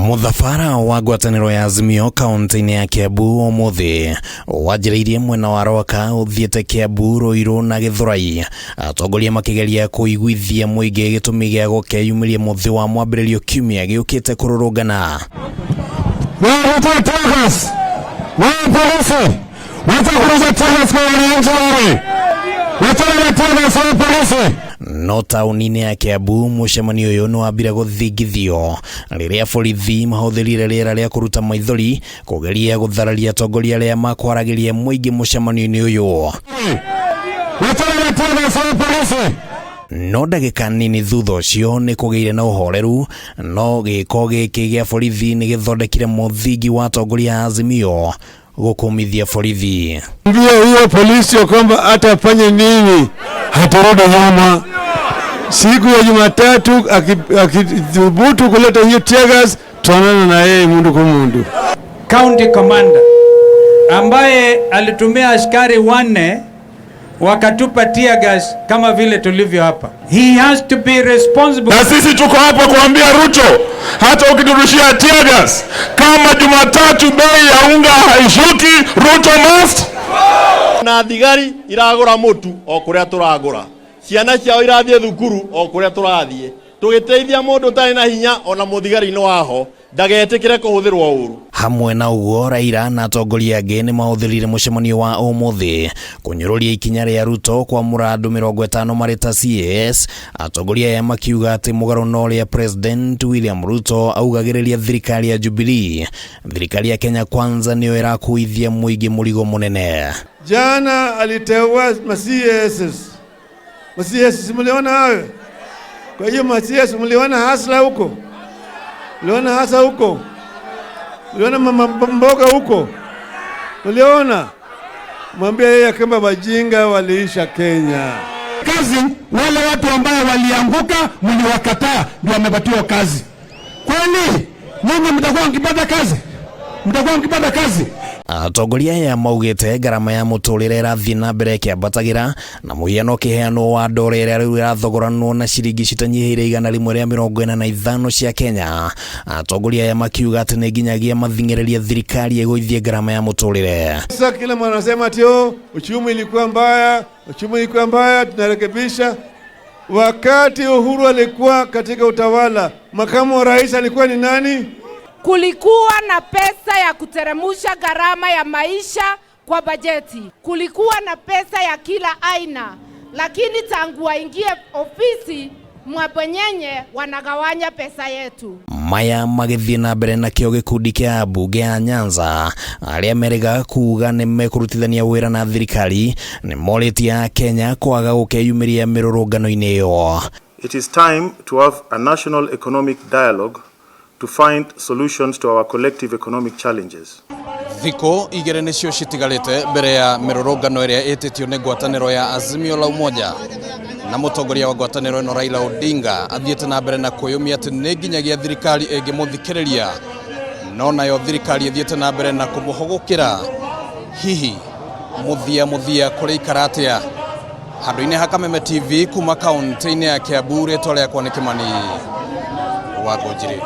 Mũthabara wa ngwatanĩro ya Azimio kaunti-inĩ ya Kiambu ũmũthĩ wanjĩrĩirie mwena wa Rwaka ũthiĩte Kiambu, Ruiru na Gĩthũrai. Atongoria makĩgeria kũiguithia mũingĩ gĩtũmi gĩa gũkeyumĩria mũthĩ wa mwambĩrĩrio kiumia gĩũkĩte kũrũrũngana. Wewe teargas. Wewe polisi. Watakuruza teargas kwa wananchi wale. Wachana teargas wewe polisi. No taũni-inĩ ya Kiambu mũcemanio ũyũ nĩ wambire gũthingithio rĩrĩa borithi mahũthĩrire rĩera rĩa kũruta maithori kũgeria gũthararia atongoria arĩa makwaragĩria mũingĩ mũcemanio-inĩ ũyũ. Wachana teargas wewe polisi. No ndagĩka nini thutha ũcio nĩ kũgĩire na ũhoreru, no gĩko gĩkĩ gĩa borithi nĩ gĩthondekire mũthingi wa atongoria a Azimio gũkũmithia borithi. Mbia hiyo polisi ya kwamba hata afanye nini hatarudi nyuma. Siku ya Jumatatu akithubutu kuleta hiyo teargas, tuonana na yeye mundu kwa mundu. County commander ambaye alitumia askari 4 wakatupa tear gas kama vile tulivyo hapa. He has to be responsible. Na sisi tuko hapa kuambia Ruto, hata ukiturushia tear gas, kama Jumatatu bei ya unga haishuki, Ruto must na thigari iragura mutu o kuria turagura, ciana ciao irathie thukuru o kuria turathie, tugiteithia mundu utari na hinya ona muthigari no aho ndagetikire kuhuthirwo uru. Hamwe na ũguo, Raila na atongoria angĩ nĩ mahũthĩrire mũcemanio wa ũmũthĩ kũnyũrũria ikinya rĩa Ruto kwamũra andũ 50 marĩ ta CAS. Atongoria aya makiuga atĩ mũgarũ na ũrĩa President William Ruto augagĩrĩria thirikari ya Jubilee, thirikari ya Kenya Kwanza nĩyo ĩrakuithia mũingĩ mũrigo mũnene. Jana aliteua ma CAS. Ma CAS mliona hayo? Kwa hiyo ma CAS mliona hustler huko? Mliona hustler huko? Mliona mama mboga huko? Mliona? Mwambie yeye kwamba wajinga waliisha Kenya. Kazi wale watu ambao walianguka mliwakataa ndio wamepatiwa kazi. Kwani nyinyi mtakuwa mkipata kazi? Mtakuwa mkipata kazi? Atongoria aya maugĩte ngarama ya mũtũrĩre ĩrathiĩ na mbere ĩkĩambatagĩra na mũhiano ũkĩheanwo wa ndora ĩrĩa rĩu ĩrathogoranwo na ciringi citanyihĩire 145 cia Kenya. Atongoria aya makiuga atĩ nĩ nginyagia mathing'ĩrĩrie thirikari ĩgũithie ngarama ya mũtũrĩre. Sasa kila mwana anasema ati oh, uchumi ilikuwa mbaya, uchumi ilikuwa mbaya, tunarekebisha. Wakati Uhuru alikuwa katika utawala, makamu wa rais alikuwa ni nani? Kulikuwa na pesa ya kuteremusha gharama ya maisha kwa bajeti, kulikuwa na pesa ya kila aina, lakini tangu waingie ofisi mabwenyenye wanagawanya pesa yetu. Maya magĩthiĩ na mbere nakĩo gĩkundi kĩa ambunge a Nyanza arĩa merĩga kuga nĩ mekũrutithania wĩra na thirikari nĩ morĩtie a Kenya kwaga gũkeyumĩria mĩrũrũngano-inĩ ĩyo. It is time to have a national economic dialogue to find solutions to our collective economic challenges. Thikũ 2 nĩcio citigarĩte mbere ya mĩrũrũngano ĩrĩa ĩtĩtio nĩ ngwatanĩro ya Azimio la Umoja na mũtongoria wa ngwatanĩro ĩno Raila Odinga athiĩte na mbere na kwĩyũmia atĩ nĩ nginyagia thirikari ĩngĩmũthikĩrĩria, no nayo thirikari ĩthiĩte na mbere na kũmũhũgũkĩra. Hihi mũthia mũthia kũrĩikara atĩa? Handũ-inĩ ha Kameme TV kuma kaunti-inĩ ya Kiambu, rĩtwa rĩakwa nĩ Kimani wa Ngũnjiri.